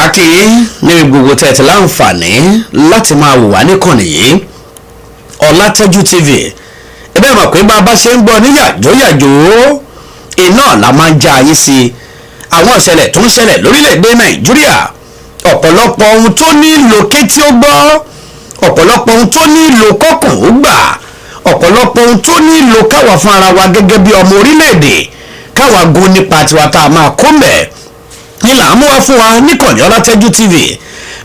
Akí níbi gbogbo tẹ́ ẹ ti láǹfààní láti máa wò wá níkànnì yìí, Ọlátẹ́jú TV. Ẹ bẹ́ẹ̀ mọ̀ pé bá a bá ṣe ń gbọ́ ní yàjóyàjó, iná la máa ń já ayé sí àwọn ìṣẹ̀lẹ̀ tó ń ṣẹlẹ̀ lórílẹ̀‐èdè Nàìjíríà. Ọ̀pọ̀lọpọ̀ ohun tó nílò kétí ó gbọ́, ọ̀pọ̀lọpọ̀ ohun tó nílò kọ́kàn ó gbà, ọ̀pọ̀lọpọ̀ ohun tó nílò káwa fún ara wa gẹ́gẹ́ bí ọmọ orílẹ̀-èdè káwa gun nípa tiwa tá a máa kó mẹ́ ní là ń mú wá fún wa níkànnì Ọlátẹ́jú TV.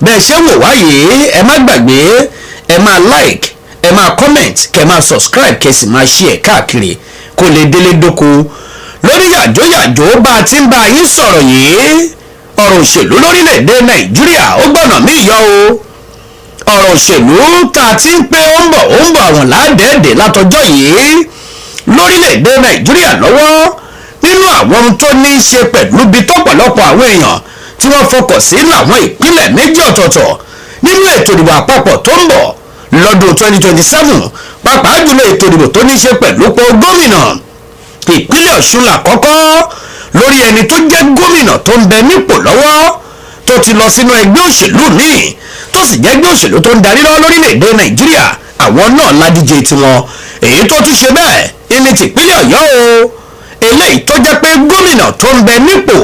Bẹ́ẹ̀ ṣe ń wò wá yìí, ẹ má gbàgbé, ẹ máa like, ẹ máa comment, kẹ máa subscribe, kẹ sì máa share káàkiri kó lè délé dóko. Lórí yàjóyàjó bá a ti ń bá yín sọ̀rọ̀ yìí, ọ̀rọ̀ òṣèlú lórílẹ̀‐èdè Nàìjíríà ó gbọ́nà mí yọ o. Ọ̀rọ̀ òṣèlú tá a ti ń pé ó ń bọ̀, ó ń bọ̀, àwọn ládẹ́ẹ̀dẹ́ látọjọ́ yìí lórílẹ̀‐èdè Nàìjíríà lọ́wọ́, nínú àwọn ohun tó ní í ṣe pẹ̀lú bí tọ́pọ̀lọpọ̀ àwọn èèyàn tí wọ́n fọkàn sí làwọn ìpínlẹ̀ méjì ọ̀tọ̀ọ̀tọ̀ nínú ètò ìdìbò àpapọ̀ tó ń bọ̀ lọ́dún 2027, pàápàá jùlọ ètò ìdìbò tó ní í ṣe pẹ̀lú pọ̀ gómìnà. Ìpínlẹ̀ Ọ̀ṣun làkọ́kọ́, lórí ẹni tó jẹ́ gómìnà tó ń bẹ nípò lọ́wọ́, tó ti lọ sínú ẹgbẹ́ òṣèlú míì, tó sì jẹ́ ẹgbẹ́ òṣèlú tó ń darí lọ́wọ́ lórílẹ̀‐èdè Nàìjíríà, àwọn náà ládíje tiwọn. Èyí tó tún ṣe bẹ́ẹ̀ ìní tìpínlẹ̀ Ọ̀yọ́ o, eléyìí tó jẹ́ pé gómìnà tó ń bẹ nípò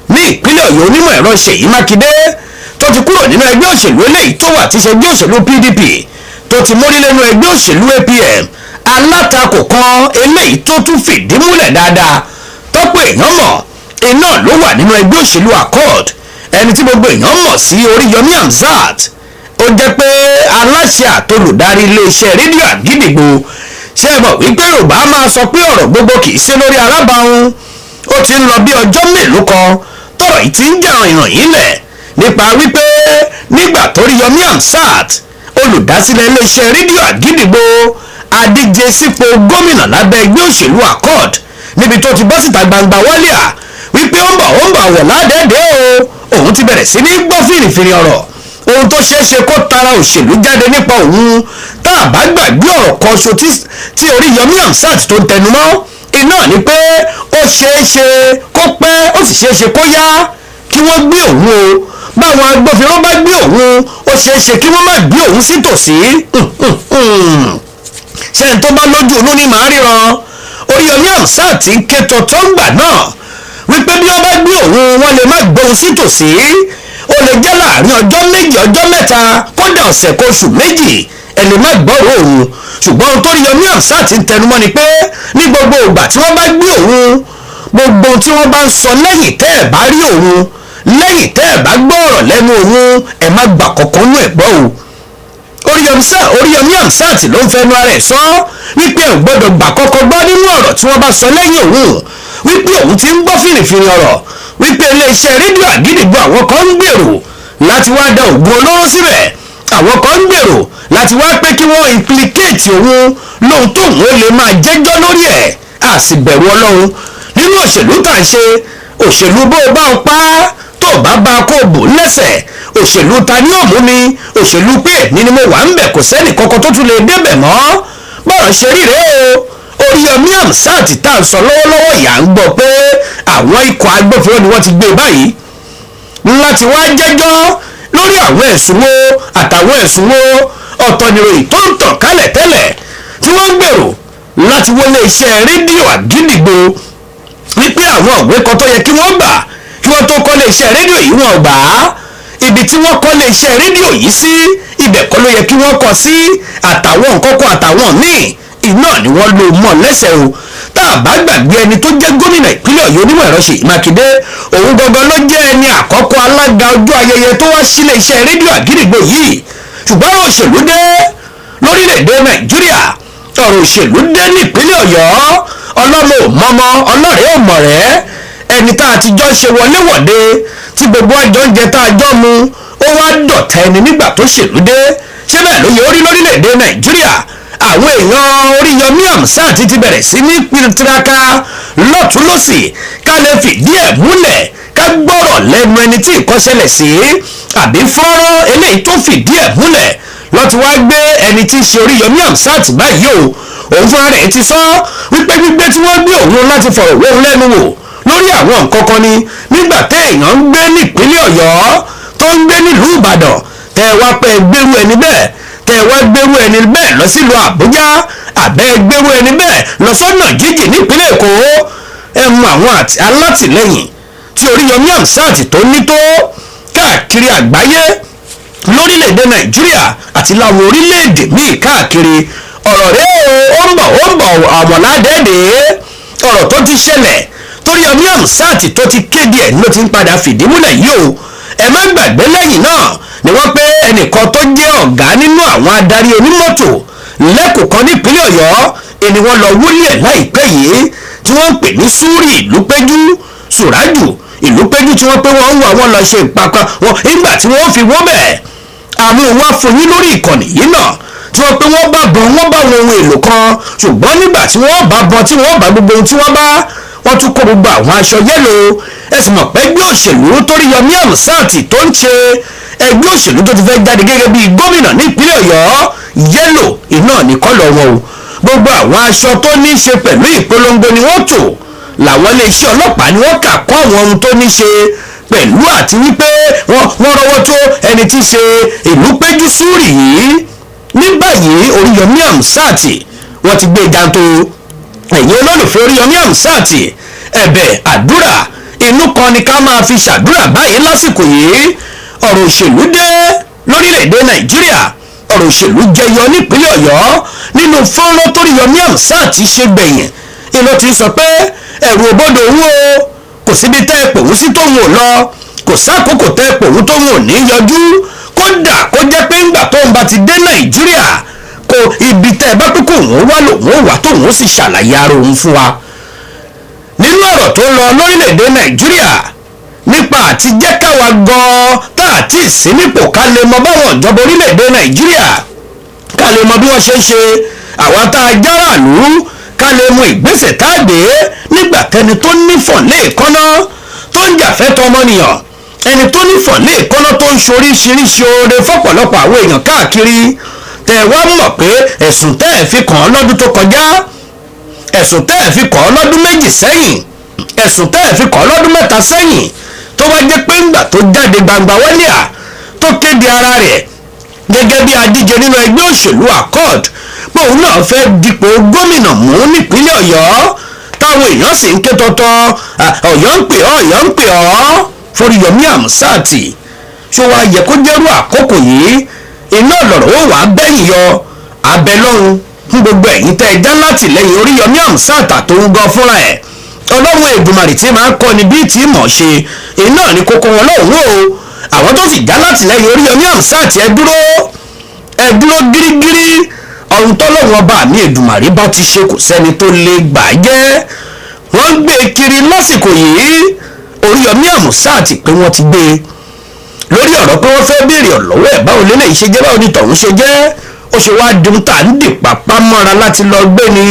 ní ìpínlẹ̀ Ọ̀yọ́, onímọ̀ ẹ̀rọ Ṣèyí Mákindé, tó ti kúrò nínú ẹgbẹ́ òṣèlú eléyìí tó wà, tí ṣe ẹgbẹ́ òṣèlú PDP, tó ti mórí lẹ́nu ẹgbẹ́ òṣèlú APM, alátakò kan eléyìí tó tún fìdí múlẹ̀ dáadáa tọ́pọ̀ èèyàn mọ̀, iná ló wà nínú ẹgbẹ́ òṣèlú Accord, ẹni tí gbogbo èèyàn mọ̀ sí Oríyọmí Hamzat. Ó jẹ́ pé aláṣẹ àtolùdarí iléeṣẹ́ rédíò Àgídìgbò. Ṣé ẹ mọ̀ wípé Yorùbá máa sọ pé ọ̀rọ̀ gbogbo kì í ṣe lórí alábàáhùn? Ó ti ń lọ bí ọjọ́ mélòó kan tọ́rọ̀ yìí ti ń jà ìràn yìí lẹ̀, nípa wípé nígbà tó Oríyọmí Hamzat, olùdásílẹ̀ iléeṣẹ́ rédíò Àgídìgbò, adíje sípò gómìnà lábẹ́ ẹgbẹ́ òṣèlú Accord, níbi tó ti bọ́ síta gbangba wálíà wípé ó ń bọ̀, ó ń bọ̀ àwọ̀ ládẹ́ẹ̀dẹ́ o, òun ti bẹ̀rẹ̀ sí ní gbọ́ fìrìfìrì ọ̀rọ̀ ohun tó ṣeé ṣe kó tara òṣèlú jáde nípa òun. Tá a bá gbàgbé, ọ̀rọ̀ kan ṣo tí Oríyọmí Hamzat tó ń tẹnumọ́ iná ni pé ó ṣeé ṣe kó pẹ́, ó sì ṣeé ṣe kó yá kí wọ́n gbé òun o. Báwọn agbófinró bá gbé òun, ó ṣeé ṣe kí wọ́n má gbé òun sítòsí. Ṣé ẹni tó bá lójú inú ni màá ríran? Oríyọmí Hamzat ń ké tọ̀tọ̀ ńgbà náà wípé bí wọ́n bá gbé òun, wọ́n lè má gbé òun sítòsí. Ó lè jẹ́ láàrin ọjọ́ 2, ọjọ́ 3, kódà ọ̀sẹ̀ kan, oṣù 2, ẹ lè má gbọ́rọ̀ òun. Ṣùgbọ́n ohun tó Oríyọmí Hamzat ń tẹnumọ́ ni pé ní gbogbo ìgbà tí wọ́n bá gbé òun, gbogbo ohun tí wọ́n bá ń sọ lẹ́yìn tẹ́ ẹ̀ bá rí òun, lẹ́yìn tẹ́ ẹ̀ bá gbọ́ ọ̀rọ̀ lẹ́nu òun, ẹ̀ má gbà kọ̀ọ̀kan nú ẹ̀ gbọ́ o. Oríyọmí Hamzat ló ń fẹnu ara ẹ̀ sọ wípé ẹ̀ gbọ́dọ̀ gbà kọ́kọ́ gbọ́ nínú ọ̀rọ̀ tí wọ́n bá sọ lẹ́yìn òun, wípé òun ti ń gbọ́ fìrìfìrì ọ̀rọ̀ wípé iléeṣẹ́ rédíò Àgídìgbò, àwọn kan ń gbèrò láti wá da ògùn olóró síbẹ̀, àwọn kan ń gbèrò láti wá pé kí wọ́n implicate òun lóhun tóun ó lè máa jẹ́jọ́ lórí ẹ̀. A sì bẹ̀rù Ọlọ́run nínú òṣèlú tá à ń ṣe. Òṣèlú bó o bá o pa tó o bá bá a kó o bò lẹ́sẹ̀, òṣèlú ta ni ó mú mi, òṣèlú pé èmi ni mo wà ń bẹ̀, kò sẹ́nì kankan tó tún lè débẹ̀ mọ́. Bọ́rọ̀ ṣe rí rèé o. Oríyọmí Hamzat tá à ń sọ lọ́wọ́lọ́wọ́ yà ń gbọ́ pé àwọn ikọ̀ agbófinró ni wọ́n ti gbé báyìí láti wá jẹ́jọ́ lórí àwọn ẹ̀sùn wo àtàwọn ẹ̀sùn wo. Ọ̀tọ̀ nìròyìn tó ń tàn kálẹ̀ tẹ́lẹ̀ tí wọ́n ń gbèrò láti wọlé iṣẹ́ rédíò Àgídìgbò, wípé àwọn òwe kan tó yẹ kí wọ́n gbà kí wọ́n tó kọ́lé iṣẹ́ rédíò yìí, wọ́n gbà á. Ibi tí wọ́n kọ́lé iṣẹ́ rédíò yìí sí, ibẹ̀ kọ́ ló yẹ kí wọ́n kọ́ sí, àtàwọn nǹkan kan àtàwọn míì, iná ni wọ́n lò mọ́ lẹ́sẹ̀ o. Tá a bá gbàgbé, ẹni tó jẹ́ gómìnà ìpínlẹ̀ Ọ̀yọ́, onímọ̀ ẹ̀rọ Ṣèyí Mákindé, òun gangan ló jẹ́ ẹni àkọ́kọ́ alága ọjọ́ ayẹyẹ tó wá sílé iṣẹ́ rédíò Àgídìgbò yìí. Ṣùgbọ́n òṣèlú dé lórílẹ̀‐èdè Nàìjíríà, ọ̀rọ̀ òṣèlú dé nípínlẹ̀ Ọ̀yọ́. Ọlọ́mọ ò mọ́mọ́, ọlọ́rẹ̀ẹ́ ò mọ̀rẹ́. Ẹni tá a ti jọ ṣe wọléwọ̀de, tí gbogbo àjọ ń jẹ, tá a jọ mu, ó wá dọ̀tá ẹni nígbà tó ṣèlú dé. Ṣé bẹ́ẹ̀ ló yẹ orí lórílẹ̀‐èdè Nàìjíríà? Àwọn èèyàn Oríyọmí Hamzat ti bẹ̀rẹ̀ sí ní tiraka lọ́tún lọ́sì ká lè fìdí ẹ̀ múlẹ̀, ká gbọ́rọ̀ lẹ́nu ẹni tí nǹkan ṣẹlẹ̀ sí, àbí fọ́nrán eléyìí tó fìdí ẹ̀ múlẹ̀ lọ́ ti wá gbé ẹni tí í ṣe Oríyọmí Hamzat báyìí o. Òun fúnra rẹ̀ ti sọ wípé gbígbé tí wọ́n gbé òun, láti fọ̀rọ̀ wé òun lẹ́nu wò lórí àwọn nǹkan kan ni. Nígbà téèyàn ń gbé nípínlẹ̀ Ọ̀yọ́ tó ń gbé nílùú Ìbàdàn, tẹ́ ẹ wá pẹ́ gbérú ẹni bẹ́ẹ̀, tẹ́ ẹ wá gbérú ẹni bẹ́ẹ̀ lọ sílùú Àbújá, àbẹ́ gbérú ẹni bẹ́ẹ̀ lọ sọ́nà jíjìn nípínlẹ̀ Èkó. Ẹ mú àwọn alátìlẹyìn tí Oríyọmí Hamzat tó ní tó káàkiri àgbáyé, lórílẹ̀‐èdè Nàìjíríà àti láwọn orílẹ̀‐èdè míì káàkiri. Ọ̀rọ̀ rẹ̀ o, ó ń bọ̀, ó ń bọ̀ àmọ̀ládẹ́ẹ̀dẹ́. Ọ̀rọ̀ tó ti ṣẹlẹ̀ t'Oríyọmí Hamzat tó ti kéde ẹ̀ ló ti ń padà fìdí múlẹ̀ yìí o. Ẹ má gbàgbé, lẹ́yìn náà ni wọ́n pé ẹnìkan tó jẹ́ ọ̀gá nínú àwọn adarí onímọ́tò lẹ́kọ̀ọ́ kan nípínlẹ̀ Ọ̀yọ́ ẹni wọ́n lọ wúlé ẹ̀ láìpẹ́ yìí, tí wọ́n ń pè ní Súrì Ìlúpéjú, Sùrájù Ìlúpéjú, tí wọ́n pé wọ́n ń wà, wọ́n lọ ṣe ìpapá wọn. Nígbà tí wọ́n fi wọ́n bẹ̀ àmì wá fún yín lórí ìkànnì yìí náà, tí wọ́n pé wọ́n bá bọ̀, wọ́n bá wọn ohun èlò kan, ṣùgbọ́n nígbà tí wọ́n bá bọ̀, tí wọ́n bá gbogbo ohun tí wọ́n bá, wọ́n tún kó gbogbo àwọn aṣọ yellow. Ẹ sì mọ̀ pé ẹgbẹ́ òṣèlú t'Oríyọmí Hamzat tó ń ṣe, ẹgbẹ́ òṣèlú tó ti fẹ́ jáde gẹ́gẹ́ bí gómìnà nípínlẹ̀ Ọ̀yọ́, yellow iná ní colour wọn o. Gbogbo àwọn aṣọ tó ní í ṣe pẹ̀lú ìpolongo ni wọ́n tò, làwọn iléeṣẹ́ ọlọ́pàá ni wọ́n kà kọ́ àwọn ohun tó ní ṣe pẹ̀lú àti wípé wọ́n rọ́wọ́ tó ẹni tí í ṣe Ìlúpéjú Súrì yìí. Ní báyìí, Oríyọmí Hamzat, wọ́n ti gbé janto. Ẹ̀yin olólùfẹ́ Oríyọmí Hamzat, ẹ̀bẹ̀ àdúrà inú kan ni ká máa fi ṣàdúrà báyìí lásìkò yìí. Ọ̀rọ̀ òṣèlú dé lórílẹ̀‐èdè Nàìjíríà, ọ̀rọ̀ òṣèlú jẹyọ nípínlẹ̀ Ọ̀yọ́. Nínú fọ́nrán t'Oríyọmí Hamzat ṣe gbẹ̀yìn, ìlú ti sọ pé ẹ̀rù òbodò òun o, kò síbi tẹ́ ẹ pòun sí tóun ò lọ, kò sákòókò tẹ́ ẹ pòun tóun ò ní yọjú. Kódà kó jẹ́ pé ńgbà tóun bá ti dé Nàìjíríà, kó ibi tẹ́ ẹ bá pé kóun ó wá lòun ó wà, tóun ó sì ṣàlàyé ara òun fún wa. Nínú ọ̀rọ̀ tó ń lọ lórílẹ̀‐èdè Nàìjíríà nípa àti jẹ́ káwa gan-an tá a ti sí nípò, ká lè mọ báwọn ìjọba orílẹ̀‐èdè Nàìjíríà, ká lè mọ bí wọ́n ṣe ń ṣe, àwa tá a járàlú, ká lè mọ ìgbésẹ̀ tá a gbé nígbà tẹni tó nífọ̀n léèkánná, tó ń jàfẹ́tọ̀ ọmọnìyàn, ẹni tó nífọ̀n léèkánná, tó ń ṣoríṣiríṣi oore fọ́pọ̀lọpọ̀ àwọn èèyàn káàkiri, tẹ̀ wá mọ̀ pé ẹ̀sùn tẹ́ ẹ̀ fi kàn án lọ́dún tó kọjá, ẹ̀sùn tẹ́ ẹ̀ fi kàn án lọ́dún 2 sẹ́yìn, ẹ̀sùn tẹ́ ẹ̀ fi kàn án lọ́dún 3 sẹ́yìn, tó wá jẹ́ pé ńgbà tó jáde gbangba wálé à tó kéde ara rẹ̀ gẹ́gẹ́ bí adíje nínú ẹgbẹ́ òṣèlú Accord, pé òun náà fẹ́ dipò gómìnà mú nípínlẹ̀ Ọ̀yọ́, táwọn èèyàn sì ń ké tọ́tọ́, Ọ̀yọ́ ń pè ọ́, Ọ̀yọ́ ń pè ọ́ f'Oríyọmí Hamzat, ṣó wá yẹ kó jẹ́rú àkókò yìí iná lọ̀rọ̀ ó wàá bẹ́yìn yọ? Abẹ lọ́hùn fún gbogbo ẹ̀yin tẹ́ ẹ já látìlẹ́yìn Oríyọmí Hamzat àtòun gan fúnra ẹ̀. Ọlọ́run Èdùmàrè tí máa ń kọ́ni bí tí mọ̀ ṣe iná ní kókó wọn lọ́hùn o. Àwọn tó sì já látìlẹ́yìn Oríyọmí Hamzat, ẹ dúró, ẹ dúró gírígírí. Ọ̀hún tọ́lọ́run ọba mi Èdùmàrè bá ti ṣe, kò sẹ́ni tó lè gbà jẹ́. Wọ́n ń gbé kiri lásìkò yìí Oríyọmí Hamzat, pé wọ́n ti gbé e lórí ọ̀rọ̀ pé wọ́n fẹ́ béèrè ọ̀lọ́wọ́ ẹ̀, báwo lélẹ́yìí ṣe jẹ́, báwo ni tọ̀hún ṣe jẹ́, ó ṣe wá di tá à ń dì pàpá mọ́ra láti lọ gbé ni,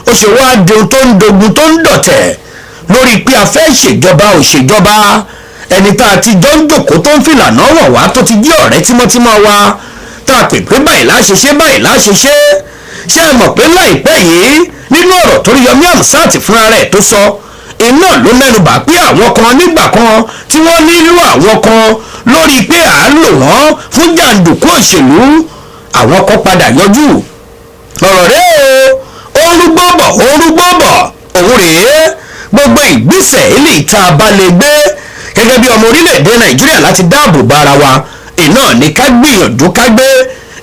ó ṣe wá di tó ń dogun, tó ń dọ̀tẹ̀ lórí pé a fẹ́ ṣèjọba ò ṣèjọba, ẹni tá a ti jọ ń jòkó, tó ń fìlànà wọ̀ wá, tó ti jẹ́ ọ̀rẹ́ tímọ́tímọ́ wa, tá a pè pé báyìí láṣẹ ṣe, báyìí láṣẹ ṣe. Ṣé ẹ mọ̀ pé láìpẹ́ yìí, nínú ọ̀rọ̀ tó Oríyọmí Hamzat fúnra rẹ̀ tó sọ, iná ló mẹ́nubà pé àwọn kan nígbà kan tí wọ́n nílò àwọn kan lórí pé à ń lò wọ́n fún jàǹdùkú òṣèlú, àwọn kan padà yọjú. Ọ̀rọ̀ rẹ̀ o, ó ń rúgbó bọ̀, ó ń rúgbó bọ̀. Òun rèé, gbogbo ìgbésẹ̀ eléyìí tá a bá lè gbé gẹ́gẹ́ bí ọmọ orílẹ̀-èdè Nàìjíríà láti dáàbò bo ara wa, iná ní ká gbìyànjú ká gbé.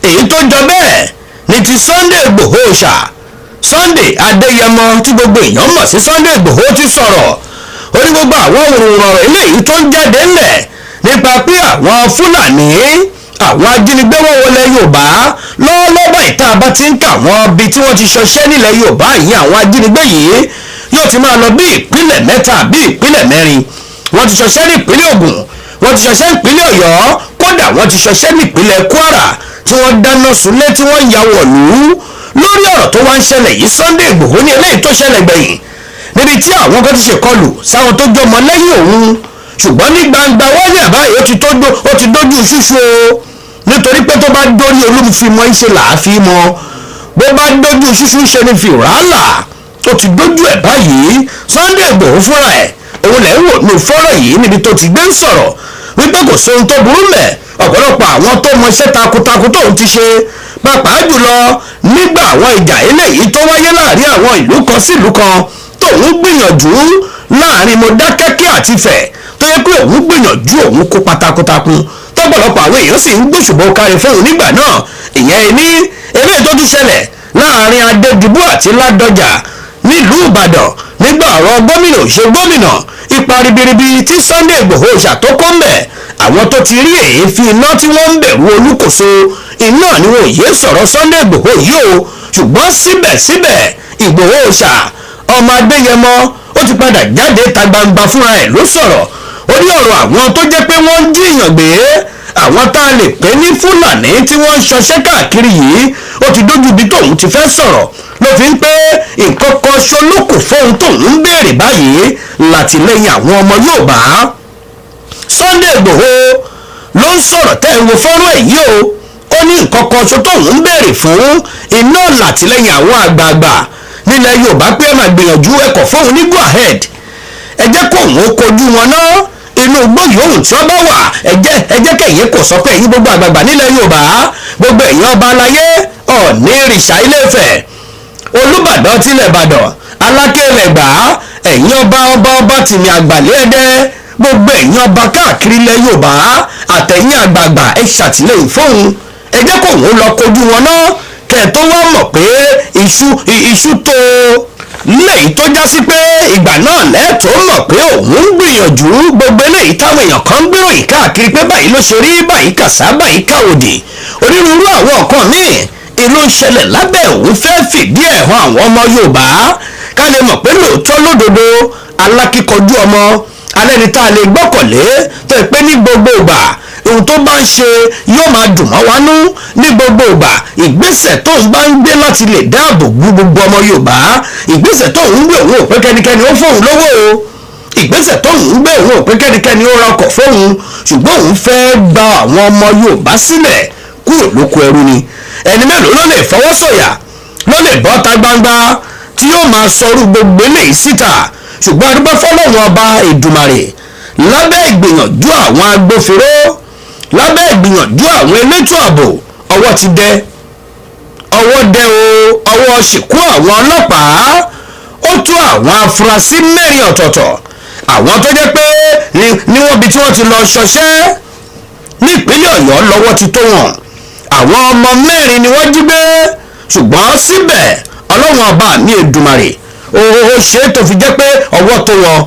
Èyí tó jọ bẹ́ẹ̀ ní ti Sunday Igboho ṣá. Sunday Adéyẹmọ tí gbogbo èèyàn mọ̀ sí Sunday Igboho ti sọ̀rọ̀. Ó ní gbogbo àwọn òrùn ọ̀rọ̀ eléyìí tó ń jáde ńlẹ̀ nípa pé àwọn Fúlàní, àwọn ajínigbé wọ́n wọlé Yorùbá lọ́wọ́lọ́wọ́ báyìí, tá a bá ti ń kà wọ́n bí tí wọ́n ti ṣọṣẹ́ nílẹ̀ Yorùbá yìí, àwọn ajínigbé yìí yóò ti máa lọ bí ìpínlẹ̀ 3 bí ìpínlẹ̀ 4. Wọ́n ti ṣọṣẹ́ ní ìpínlẹ̀ Ògùn, wọ́n ti ṣọṣẹ́ nípínlẹ̀ Ọ̀yọ́, kódà wọ́n ti ṣọṣẹ́ nípínlẹ̀ Kwara, tí wọ́n dáná sunlé, tí wọ́n ya wọ̀lú. Lórí ọ̀rọ̀ tó wá ń ṣẹlẹ̀ yìí, Sunday Igboho ní eléyìí tó ṣẹlẹ̀ gbẹ̀yìn níbi tí àwọn kan ti ṣèkọlù sáwọn tó jọmọ lẹ́yìn òun, ṣùgbọ́n ní gbangba wáyé àbáyé, ó ti dójú ṣíṣú o, nítorí pé tó bá dórí olúfimọ́ ìṣe làáfi mọ́, bó bá dójú ṣíṣú ṣe ni fìràlà, ó ti dójú ẹ̀ báyìí. Sunday Igboho fúnra ẹ̀ òun lẹ̀ ń wò ní fọ́rọ̀ yìí níbi tó ti gbé ń sọ̀rọ̀. Wípé kò sóhun tó burú mẹ́, ọ̀pọ̀lọpọ̀ àwọn tó mọṣẹ́ takuntakun tóun ti ṣe, pàápàá jùlọ nígbà àwọn ìjà eléyìí tó wáyé láàrin àwọn ìlú kan sí ìlú kan, tóun gbìyànjú láàrin Mọdákẹ́kẹ́ àti Ifẹ̀, tó yẹ pé òun gbìyànjú, òun kópa takuntakun, tọ́pọ̀lọpọ̀ àwọn èèyàn sì ń gbóṣùbọ̀ kárí fóun nígbà náà. Ìyẹn ní eléyìí tó tún ṣẹlẹ̀ láàrin Adédìbò àti Ládọjà nílùú Ìbàdàn nígbà ọ̀rọ̀ gómìnà ṣe gómìnà, ipa ribiribi tí Sunday Ìgbòho ṣàtọ́kọ́ mbẹ̀. Àwọn tó ti rí èéfín iná tí wọ́n ń bẹ̀rù olúkòso iná ni wọn ò yé sọ̀rọ̀ Sunday Ìgbòho yìí o. Ṣùgbọ́n síbẹ̀síbẹ̀, Ìgbòho ṣà ọmọ Adéyẹmọ ó ti padà jáde ta gbangba fúnra ẹ̀ ló sọ̀rọ̀. Ó ní ọ̀rọ̀ àwọn tó jẹ́ pé wọ́n ń jíyàn gbé, àwọn tá a lè pè ní Fúlàní tí wọ́n ń ṣọṣẹ́ káàkiri yìí, ó ti dójú ibi tóun ti fẹ́ sọ̀rọ̀ ló fi ń pé nǹkan kan ṣolókù fóun tóun ń béèrè báyìí, látìlẹ́yìn àwọn ọmọ Yorùbá. Sunday Ìgbòho ló ń sọ̀rọ̀ tẹ́ ẹ wo fọ́nrán ẹ̀ yìí o. Ó ní nǹkan kan ṣo tóun ń béèrè fún iná látìlẹ́yìn àwọn àgbààgbà nílẹ̀ Yorùbá, pé ẹ máa gbìyànjú ẹ̀kọ́ fóun ní go ahead, ẹ jẹ́ kóun ó kojú wọn náà inú igbó yòówù tí wọ́n bá wà. Ẹ jẹ́ kẹ̀yìn kò sọ pé ẹ̀yin gbogbo àgbààgbà nílẹ̀ Yorùbá, gbogbo ẹ̀yin ọba aláyé, Ọ̀ọ̀ni ìrìṣà Ilé-Ifẹ̀, Olúbàdàn tilẹ̀ Ìbàdàn, Aláké Ẹ̀gbá, ẹ̀yin ọba ọba ọba tìmí àgbàlẹ́ Ẹdẹ, gbogbo ẹ̀yin ọba káàkiri ilẹ̀ Yorùbá àtẹ̀yin àgbààgbà, ẹ ṣàtìlẹ́yìn fóun, ẹ jẹ́ kóun ó lọ kojú wọn náà, kẹ́ ẹ tó wá mọ̀ pé iṣu iṣu tó léyìí tó já sí pé ìgbà náà lẹ́ẹ̀tọ́ mọ̀ pé òun ń gbìyànjú. Gbogbo eléyìí táwọn èèyàn kan ń gbèròyìn káàkiri pé báyìí ló ṣe rí, báyìí kàṣá, báyìí káwòdì, onírúurú àwọn nǹkan míì ìlú ń ṣẹlẹ̀ lábẹ́, òun fẹ́ fìdí ẹ̀ hàn àwọn ọmọ Yorùbá ká lè mọ̀ pé lóòótọ́ lódodo alákíkanjú ọmọ alẹ́ni tá a lè gbọ́kànlé, tó ẹ pé ní gbogbo ìgbà ohun tó bá ń ṣe yóò máa dùn mọ́ wa nú ní gbogbo ìgbà, ìgbésẹ̀ tó ń bá ń gbé láti lè dáàbò bo gbogbo ọmọ Yorùbá, ìgbésẹ̀ tó ń gbé, òun ò pé kẹ́nikẹ́ni ó fóun lówó o, ìgbésẹ̀ tó ń gbé, òun ò pé kẹ́nikẹ́ni ó ra ọkọ̀ fóun, ṣùgbọ́n òun fẹ́ gba àwọn ọmọ Yorùbá sílẹ̀ kúrò lóko ẹrú ni. Ẹni mélòó ló lè fọwọ́ sọ̀yà, ló lè bọ́ ta gbangba tí yóò máa sọrú gbogbo eléyìí síta? Ṣùgbọ́n adúgbò fọlọ́run ọba Èdùmàrè, lábẹ́ ìgbìyànjú àwọn agbófinró, lábẹ́ ìgbìyànjú àwọn elétò ààbò, ọwọ́ ti dẹ, ọwọ́ dẹ o, ọwọ́ ṣìkú àwọn ọlọ́pàá ó tó àwọn afurasí mẹ́rin ọ̀tọ̀ọ̀tọ̀, àwọn tó jẹ́ pé ní wọ́n bí tí wọ́n ti lọ ṣọṣẹ́ nípínlẹ̀ Ọ̀yọ́ lọ́wọ́ ti tó wọn. Àwọn ọmọ mẹ́rin ni wọ́n jí gbé, ṣùgbọ́n síbẹ̀ Ọlọ́run ọba mi Èdùmàrè ó ṣe é tó fi jẹ́ pé ọwọ́ tó wọn.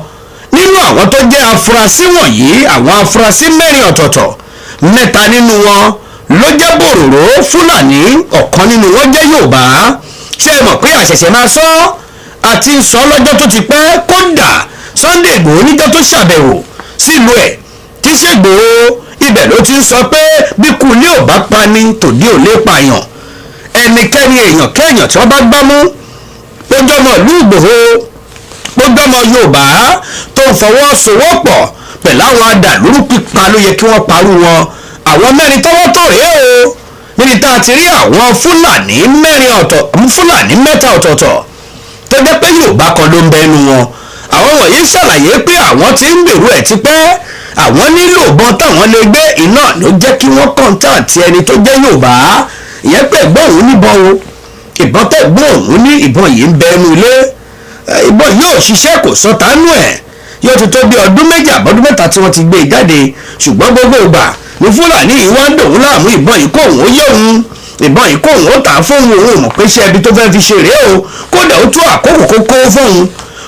Nínú àwọn tó jẹ́ afurasí wọ̀nyí, àwọn afurasí mẹ́rin ọ̀tọ̀ọ̀tọ̀, mẹ́ta nínú wọn ló jẹ́ bòròró Fúlàní, ọ̀kan nínú wọn jẹ́ Yorùbá. Ṣé ẹ mọ̀ pé àṣẹ̀ṣẹ̀ máa sọ àti sọ lọ́jọ́ tó ti pẹ́? Kódà Sunday Ìgbòho níjọ́ tó ṣàbẹ̀wò sílùú ẹ̀ tí ṣègbòho, ibẹ̀ ló ti ń sọ pé bí kú ilé ò bá pani, tòde ò lè pààyàn. Ẹnikẹ́ni, èèyàn kéèyàn tí wọ́n bá gbámú, gbójọ́mọ ìlú Ìgbòho, gbójọ́mọ Yorùbá tó ń fọwọ́sowọ́pọ̀ pẹ̀lú àwọn adàlúrú, pípa ló yẹ kí wọ́n parú wọn. Àwọn mẹ́rin tọ́wọ́ tó rèé o, níbi tá a ti rí àwọn Fúlàní mẹ́rin ọ̀tọ̀, Fúlàní mẹ́ta ọ̀tọ̀ọ̀tọ̀ tó jẹ́ pé Yorùbá kan ló ń bẹ ẹnu wọn. Àwọn wọ̀nyí ṣàlàyé pé àwọn ti ń gbèrú ẹ̀ tipẹ́, àwọn nílò ìbọn táwọn lè gbé iná, ló jẹ́ kí wọ́n contact ẹni tó jẹ́ Yorùbá ìyẹn pé ẹ̀gbọ́n òun níbọn o, ìbọn tẹ̀gbọ́n òun ní, ìbọn yìí ń bẹ ẹnu ilé, ìbọn yóò ṣiṣẹ́, kò sọ tánú ẹ̀, yóò ti tó bí ọdún 2 àbọ̀dún 3 tí wọ́n ti gbé e jáde, ṣùgbọ́n gbogbo ìgbà ní Fúlàní yìí wá ń dòun láàmú, ìbọn yìí kó òun ó yé òun, ìbọn yìí kó òun ó tà á fóun, òun ò mọ̀ pé iṣẹ́ ibi tó fẹ́ fi ṣe rèé o. Kódà ó tó àkókò kó kó fóun,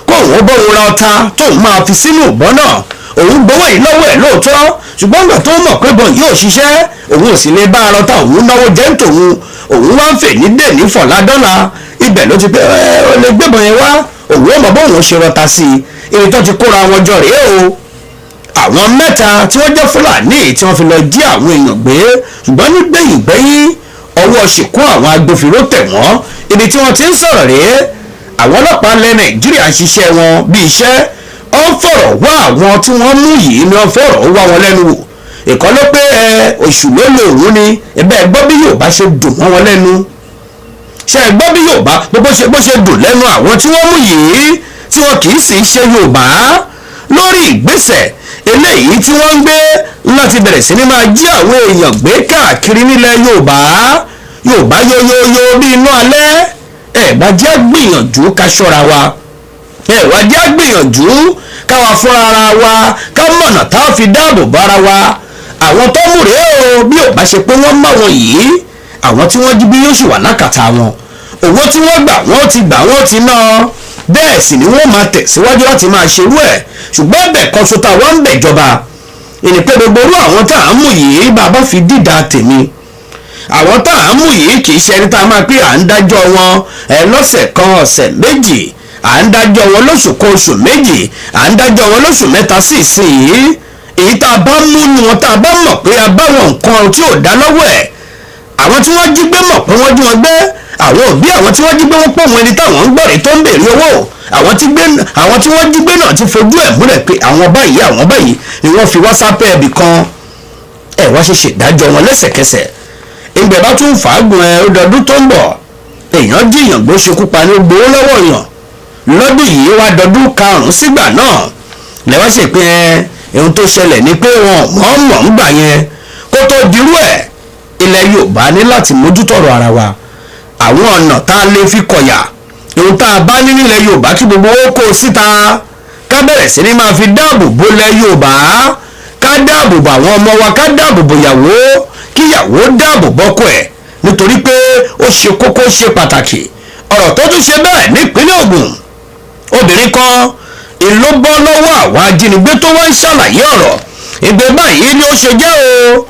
kó òun ó bóun ra ọta tóun máa fi sínú ìbọn náà. Òun gbowó yìí lọ́wọ́ ẹ̀ lóòótọ́, ṣùgbọ́n ìgbà tó mọ̀ pé bọ́n yóò ṣiṣẹ́, òun ò sì lè bá ara ta, òun náwó jẹ́ ń tòun, òun wá ń fè ní dè ní fọ̀ládọ́là, ibẹ̀ ló ti pé ẹ ó lè gbébọn yẹn wá, òun ò mọ̀ bóun ṣe rọta sí i. Ibi tó ti kóra wọn jọ rèé o, àwọn mẹ́ta tí wọ́n jẹ́ Fúlàní tí wọ́n fi lọ jí àwọn èèyàn gbé, ṣùgbọ́n nígbẹ̀yìn gbẹ́yìn ọwọ́ ṣìkún àwọn agbófinró tẹ̀ wọ́n. Ibi tí wọ́n ti ń sọ̀rọ̀ rèé. Àwọn ọlọ́pàá ilẹ̀ Nàìjíríà ń ṣiṣẹ́ wọn bí iṣẹ́, ó ń fọ̀rọ̀ wá àwọn tí wọ́n mú yìí ni wọ́n fọ̀rọ̀ wá wọn lẹ́nu wò. Ìkọ́ ló pé ẹ oṣù ló lò òun ni ẹbẹ́ gbọ́ bí Yorùbá ṣe dùn mọ́ wọn lẹ́nu. Ṣe ẹ gbọ́ bí Yorùbá bó ṣe dùn lẹ́nu àwọn tí wọ́n mú yìí, tí wọn kì í sì ṣe Yorùbá, lórí ìgbésẹ̀ Eléyìí tí wọ́n ń gbé láti bẹ̀rẹ̀ sí ni máa jí àwọn èèyàn gbé káàkiri nílẹ̀ Yorùbá. Yorùbá yóyóyó bí inú alẹ́. Ẹ̀ bá jẹ́ gbìyànjú ká ṣọ́ra wa, ẹ wá jẹ́ gbìyànjú káwa fúnra ara wa, ká mọ̀nà tá a fi dáàbò bò ara wa. Àwọn tó mú rèé o, bí ò bá ṣe pé wọ́n mọ̀ wọn yìí, àwọn tí wọ́n jí bí yóò sì wà lákàtà wọn. Owó tí wọ́n gbà, wọ́n ti gbà, wọ́n ti ná. Bẹ́ẹ̀ sì ni wọ́n máa tẹ̀síwájú láti máa ṣerú ẹ̀. Ṣùgbọ́n ẹ̀bẹ̀ kan ṣo táwọn ń bẹ̀jọba ìní pé gbogbo orú àwọn tá à ń mú yìí, bàbá fi dídà tèmi, àwọn tá à ń mú yìí kì í ṣe ẹni tá a máa pé à ń dájọ́ wọn ẹ lọ́sẹ̀ kan, ọ̀sẹ̀ méjì, à ń dájọ́ wọn lóṣù kan, oṣù méjì, à ń dájọ́ wọn lóṣù mẹ́ta sí ìsinyìí. Èyí tá a bá mú nu wọn, tá a bá mọ̀ pé a bá wọn nǹkan tí ò dá lọ́wọ́ ẹ̀, àwọn tí wọ́n jí gbé mọ̀ pé wọ́n jí wọn gbé, àwọn òbí àwọn tí wọ́n jí gbé wọ́n pọ̀ wọn, ẹni táwọn ń gbọ́rẹ̀ tó ń béèrè owó, àwọn tí wọ́n jí gbé náà ti fojú ẹ̀ múlẹ̀ pé àwọn báyìí, àwọn báyìí ni wọ́n fi wásápẹ́ ẹbì kan. Ẹ̀ wá ṣe ṣèdájọ́ wọn lẹ́sẹ̀kẹsẹ̀. Ìgbẹ́ bá tún fàágùn ẹ ó dọdún tó ń bọ̀, èèyàn jìyàn gbó ṣekú pa ní gbowó lọ́wọ́ èèyàn lọ́dún yìí, wá dọdún karùn-ún sígbà náà lẹ́wọ́n ṣe pé ẹ ohun tó ṣẹlẹ̀ ni pé wọn mọ̀ ń gbà yẹn kó tó dirú ẹ̀. Ilẹ̀ Yorùbá ní láti mójútọ̀rọ̀ ara wa, àwọn ọ̀nà tá a lè fi kọ̀yà ohun tá a bá ní nílẹ̀ Yorùbá kí gbogbo owó kó síta, ká bẹ̀rẹ̀ sí ni máa fi dáàbò bo ilẹ̀ Yorùbá, ká dáàbò bo àwọn ọmọ wa, ká dáàbò bo ìyàwó, kíyàwó dáàbò bọ́kọ ẹ̀, nítorí pé ó ṣe kókó, ṣe pàtàkì. Ọ̀rọ̀ tó tún ṣe bẹ́ẹ̀ nípínlẹ̀ Ògùn, obìnrin kan ìlú bọ́ lọ́wọ́ àwọn ajínigbé tó wá ń ṣàlàyé ọ̀rọ̀ ìgbé báyìí ni ó ṣe jẹ́ o.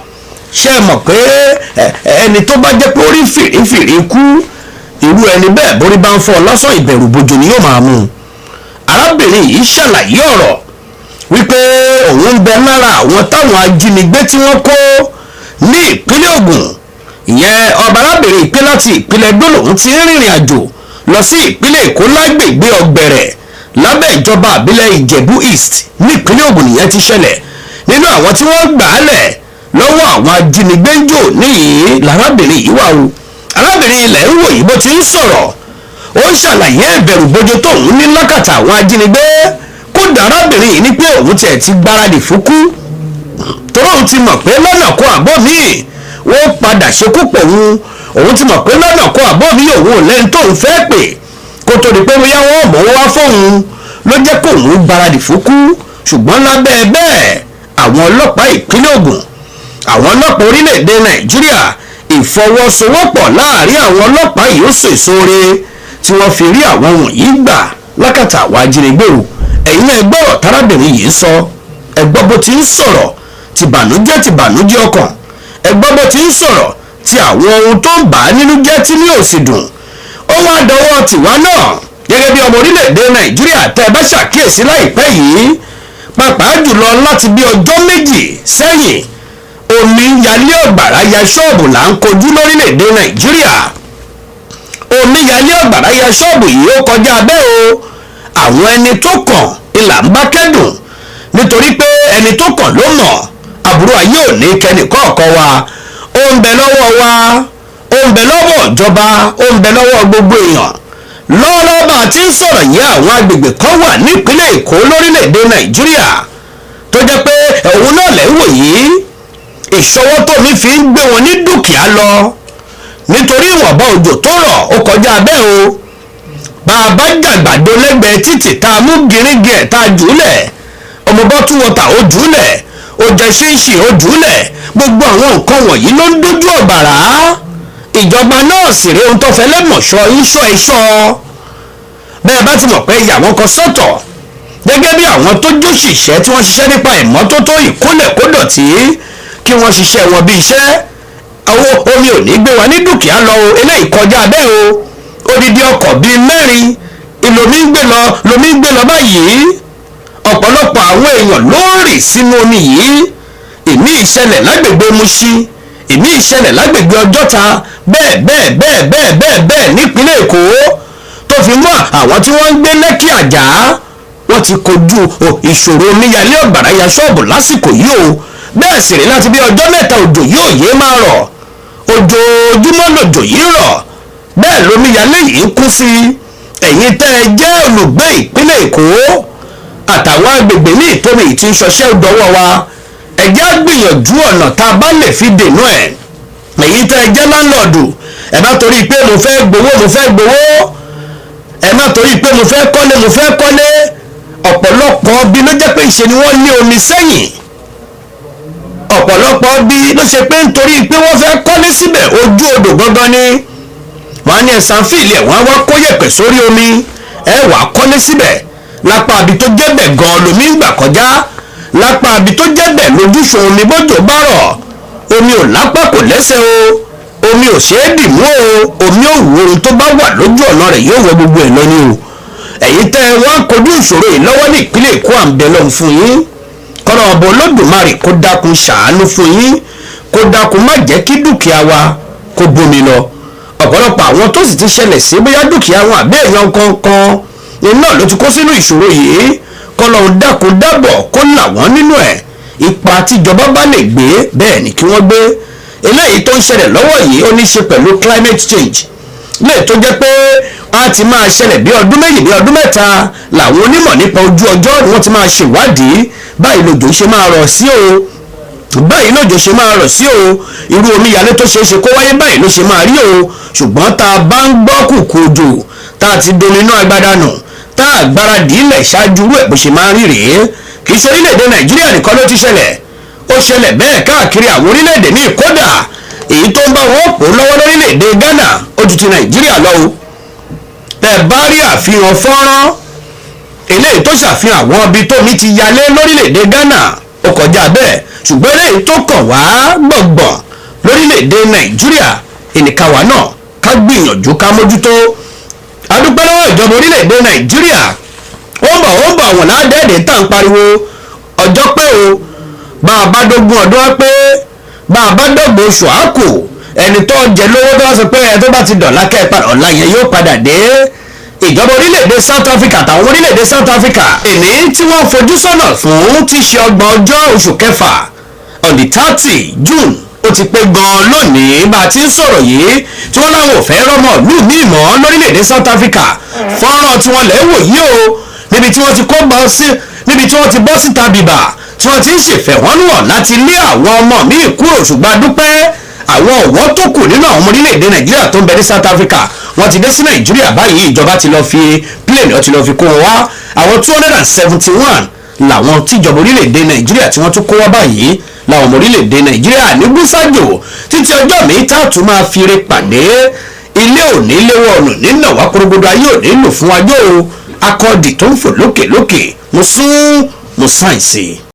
Ṣe mọ̀ pé ẹni tó bá jẹ́ pé ó rí fìrífìrí kú, irú ẹni bẹ́ẹ̀ borí bá ń fọ́ lọ́sàn, ìbẹ̀rù bojo ni yóò máa mú un. Arábìnrin yìí ṣàlàyé ọ̀rọ̀ wípé òun ń bẹ lára àwọn táwọn ajínigbé tí wọ́n kó ní ìpínlẹ̀ Ògùn. Ìyẹn ọba arábìnrin ìpín láti ìpínlẹ̀ Ẹdó lòun ti ń rìnrìn àjò lọ sí ìpínlẹ̀ Èkó lágbègbè Ọ̀gbẹ̀rẹ̀ lábẹ́ ìjọba àbílẹ̀ Ìjẹ̀bú East ní ìpínlẹ̀ Ògùn nìyẹn ti ṣẹlẹ̀. Nínú àwọn tí wọ́n gbà á lẹ̀ lọ́wọ́ àwọn ajínigbé ń jò níyì lárábìnrin yìí wà o. Arábìnrin ilẹ̀ ń wò yìí bó ti ń sọ̀rọ̀, ó ń ṣàlàyé ìbẹ̀rù bojo tóun ní lákàtà àwọn ajínigbé. Kódà arábìnrin yìí ní pé òun tiẹ̀ ti gbáradì fún kú, torí òun ti mọ̀ pé lọ́nà kan àbọ̀ míì wọ́n padà ṣekú pọ̀ òun. Òun ti mọ̀ pé lọ́nà kan àbọ̀ míì òun ò lẹ́ni tóun fẹ́ pè kó tó di pé bóyá wọ́n mọ̀ wá fóun, ló jẹ́ kó òun gbáradì fún kú. Ṣùgbọ́n lábẹ́ bẹ́ẹ̀, àwọn ọlọ́pàá ìpínlẹ̀ Ògùn, àwọn ọlọ́pàá orílẹ̀-èdè Nàìjíríà, ìfọwọ́sowọ́pọ̀ láàrin àwọn ọlọ́pàá yìí ó so èso re tí wọ́n fi rí àwọn wọ̀nyí gbà lákàtà àwọn ajínigbé o. Ẹ̀yin náà gbọ́rọ̀ tárábìnrin yìí ń sọ, ẹ gbọ́ bó ti ń sọ̀rọ̀ tìbànújẹ́ tìbànújẹ́ ọkàn, ẹ gbọ́ bó ti ń sọ̀rọ̀ ti àwọn ohun tó ń bà á nínú jẹ́ tí ní òsì dùn. Ó wá dọwọ́ tiwa náà gẹ́gẹ́ bí ọmọ orílẹ̀-èdè Nàìjíríà. Tẹ́ ẹ bá ṣàkíyèsí láìpẹ́ yìí, pàápàá jùlọ láti bí ọjọ́ méjì sẹ́yìn, omi yalé ọ̀gbàrá ya ṣọ́ọ̀bù là ń kojú lórílẹ̀-èdè Nàìjíríà. Omi yalé ọ̀gbàrá ya ṣọ́ọ̀bù yìí ó kọjá abẹ́ o. Àwọn ẹni tó kàn ìlà ń bá kẹ́dùn, nítorí pé ẹni tó kàn ló mọ̀. Àbúrò ayé ò ní kẹ́ni kọ̀ọ̀kan wa. Ó ń bẹ lọ́wọ́ wa, ó ń bẹ lọ́wọ́ ìjọba, ó ń bẹ lọ́wọ́ gbogbo èèyàn. Lọ́wọ́lọ́wọ́ bá a ti ń sọ̀rọ̀ yìí, àwọn agbègbè kan wà nípínlẹ̀ Èkó lórílẹ̀‐èdè Nàìjíríà tó jẹ́ pé òun náà lẹ́ ń wò yìí, ìṣọwọ́ tómi fi ń gbé wọn ní dúkìá lọ, nítorí ìwọ̀nba òjò tó rọ̀ ó kọjá bẹ́ẹ̀ o. Bá a bá jàgbàdo lẹ́gbẹ̀ẹ́ títì tá a mú gírígì ẹ̀ tá a jùúlẹ̀, ọmọ bọ́tú wọta ó jùúlẹ̀, ó jẹ ṣíṣì ó jùúlẹ̀, gbogbo àwọn nǹkan wọ̀nyí ló ń dójú ọ̀bàrà. Ìjọba náà sì rí ohun tó fẹ́ lẹ́mọ̀ṣọ́ iṣọ́ iṣọ́. Bẹ́ẹ̀ bá ti mọ̀ pé ìyà wọn kan sọ́tọ̀ gẹ́gẹ́ bí àwọn tó jóṣìṣẹ́ tí wọ́n ṣiṣẹ́ nípa ìmọ́tótó ìkólẹ̀kódọ̀tí, kí wọ́n ṣiṣẹ́ wọn bí iṣẹ́. Owó omi ò ní gbé wa ní dúkìá lọ o. Eléyìí kọjá bẹ́ẹ̀ o. Odidi ọkọ̀ bíi mẹ́rin ìlòmí ń gbé lọ, lomi ń gbé lọ báyìí. Ọ̀pọ̀lọpọ̀ àwọn èèyàn ló ń rì sínú omi yìí. Ìmí ìṣẹ̀lẹ̀ lágbègbè Mushin, ìmí ìṣẹ̀lẹ̀ lágbègbè Ọjọ́ta, bẹ́ẹ̀ bẹ́ẹ̀ bẹ́ẹ̀ bẹ́ẹ̀ bẹ́ẹ̀ bẹ́ẹ̀ nípínlẹ̀ Èkó, tó fi mọ́ àwọn tí wọ́n ń gbé Lẹ́kì Àjà. Wọ́n ti kojú ìṣòro omíyalé ọ̀gbàrá ya ṣọ́ọ̀bù lásìkò yìí o. Bẹ́ẹ̀ sì rí láti bí ọjọ́ mẹ́ta òjò yóò yé máa rọ̀, ojoojúmọ́ lòjò yìí rọ̀, bẹ́ẹ̀ lomíyalé yìí ń kú sí. Ẹ̀yin tẹ́ ẹ jẹ́ olùgbé ìpínlẹ̀ Èkó, Àtàwọn agbègbè ní ìtómi yìí ti ń ṣọṣẹ́ dọwọ́ wa. Ẹ jẹ́ á gbìyànjú ọ̀nà tá a bá lè fi dènà ẹ̀. Èyí tẹ́ ẹ jẹ́ landlord, ẹ má torí pé mo fẹ́ gbowó, mo fẹ́ gbowó. Ẹ má torí pé mo fẹ́ kọ́lé, mo fẹ́ kọ́lé. Ọ̀pọ̀lọpọ̀ bí ló jẹ́ pé ìṣe ni wọ́n lé omi sẹ́yìn. Ọ̀pọ̀lọpọ̀ bí ló ṣe pé nítorí pé wọ́n fẹ́ kọ́lé síbẹ̀, ojú odò gangan ni wọ́n á ní ẹ̀sán fìlì ẹ̀, wọ́n á wá kó yẹ̀pẹ̀ sórí omi, ẹ wàá kọ́lé síbẹ̀ lápá àbí tó jẹ́ bẹ̀ gan-an lomi ń gbà kọjá, lápá àbí tó jẹ́ bẹ̀ lójúṣun omi. Bójò bá rọ̀, omi ò lápá kò lẹ́sẹ̀ o, omi ò ṣeé dì mú o. Omi ò wo ohun tó bá wà lójú ọ̀nà rẹ̀, yóò wọ gbogbo ẹ̀ lọ ní o. Ẹ̀yin tẹ́ ẹ wá ń kojú ìṣòro yìí lọ́wọ́ ní ìpínlẹ̀ Èkó, à ń bẹ lọ́hùn fún yín, kọ́nà ọ̀bọ Olódùmarè kó dákun ṣàánú fún yín, kó dákun má jẹ́ kí dúkìá wa kó bómi lọ. Ọ̀pọ̀lọpọ̀ àwọn tó sì ti ṣẹlẹ̀ sí, bóyá dúkìá wọn àbí èèyàn kankan iná ló ti kó sínú ìṣòro yìí, kọ́nà dákun dábọ̀ kó là wọ́n nínú ẹ̀. Ipa tíjọba bá lè gbé, bẹ́ẹ̀ ni kí wọ́n gbé. Eléyìí tó ń ṣẹlẹ̀ lọ́wọ́ yìí, ó ní í ṣe pẹ̀lú climate change lè tó jẹ́ pé a ti máa ṣẹlẹ̀ bí ọdún 2, bí ọdún 3 làwọn onímọ̀ nípa ojú ọjọ́ ni wọ́n ti máa ṣèwádìí. Báyìí lòjò ṣe máa rọ̀ sí o, báyìí lòjò ṣe máa rọ̀ sí o, irú omíyalé tó ṣeé ṣe kó wáyé, báyìí ló ṣe máa rí o. Ṣùgbọ́n tá a bá ń gbọ́ kùkù òjò, tá a ti dominú agbada nù, tá a gbáradì ilẹ̀ ṣáájú irú ẹ̀, bó ṣe máa ń rí rèé. Kì í ṣe orílẹ̀-èdè Nàìjíríà nìkan ló ti ṣẹlẹ̀, ó ṣẹlẹ̀ bẹ́ẹ̀ káàkiri àwọn orílẹ̀-èdè míì. Kódà èyí tó ń bá wọn pò lọ́wọ́ lórílẹ̀-èdè Ghana, ó ju ti Nàìjíríà lọ o. Tẹ́ bá rí àfihàn fọ́nrán eléyìí tó ṣàfihàn àwọn ibi tómi ti yalé lórílẹ̀-èdè Ghana, ó kọjá bẹ́ẹ̀. Ṣùgbọ́n eléyìí tó kàn wá gbọ̀ngbọ̀n lórílẹ̀-èdè Nàìjíríà, ìnìkàwá náà ká gbìyànjú ká mójútó. Adúpẹ́ lọ́wọ́ ìjọba orílẹ̀-èdè Nàìjíríà. Ó ń bọ̀, ó ń bọ̀, àwọn ládẹ́ẹ̀dẹ́ tá à ń pariwo ọjọ́ pé o. Bá a bá dógún ọdún á pé, bá a bá dọ́gbọ̀n oṣù á kù. Ẹni tó jẹ lówó tó wá sọ pé ẹ tó bá ti dọ̀la kẹ́ ẹ padà, ọ̀la yẹn yóò padà dé. Ìjọba orílẹ̀-èdè South Africa àtàwọn orílẹ̀-èdè South Africa, èní tí wọ́n fojú sọ́nà fún ti ṣe 30 ọjọ́ oṣù kẹfà, on the 30 June, ó ti pé gan-an lónìí bá a ti ń sọ̀rọ̀ yìí, tí wọ́n láwọn ò fẹ́ rọ́mọ ìlú míì mọ́ lórílẹ̀-èdè South Africa. Fọ́nrán tí wọ́n lẹ́ wò yìí o, níbi tí wọ́n ti kó bọ́ sí, níbi tí wọ́n ti bọ́ síta bìbà, tí wọ́n ti ń ṣèfẹ̀hónúhàn láti lé àwọn ọmọ míì kúrò. Ṣùgbọ́n a dúpẹ́, àwọn ọ̀wọ́ tó kù nínú àwọn ọmọ orílẹ̀-èdè Nàìjíríà tó ń bẹ ní South Africa, wọ́n ti dé sí Nàìjíríà báyìí. Ìjọba ti lọ fi plane, ó ti lọ fi kó wọn wá. Àwọn 271 làwọn tíjọba orílẹ̀-èdè Nàìjíríà tí wọ́n tún kó wá báyìí, làwọn ọmọ orílẹ̀-èdè Nàìjíríà ní gbúsájò. Títí ọjọ́ mi tá a tún máa fi re pàdé, ilé òní léwọ́ ọ̀nà nínà wá kúrúgbódò, ayé òní lò fún wájú o. Akọ́dì tó ń fò lókè lókè, mo sún mo sáyẹ̀nsì.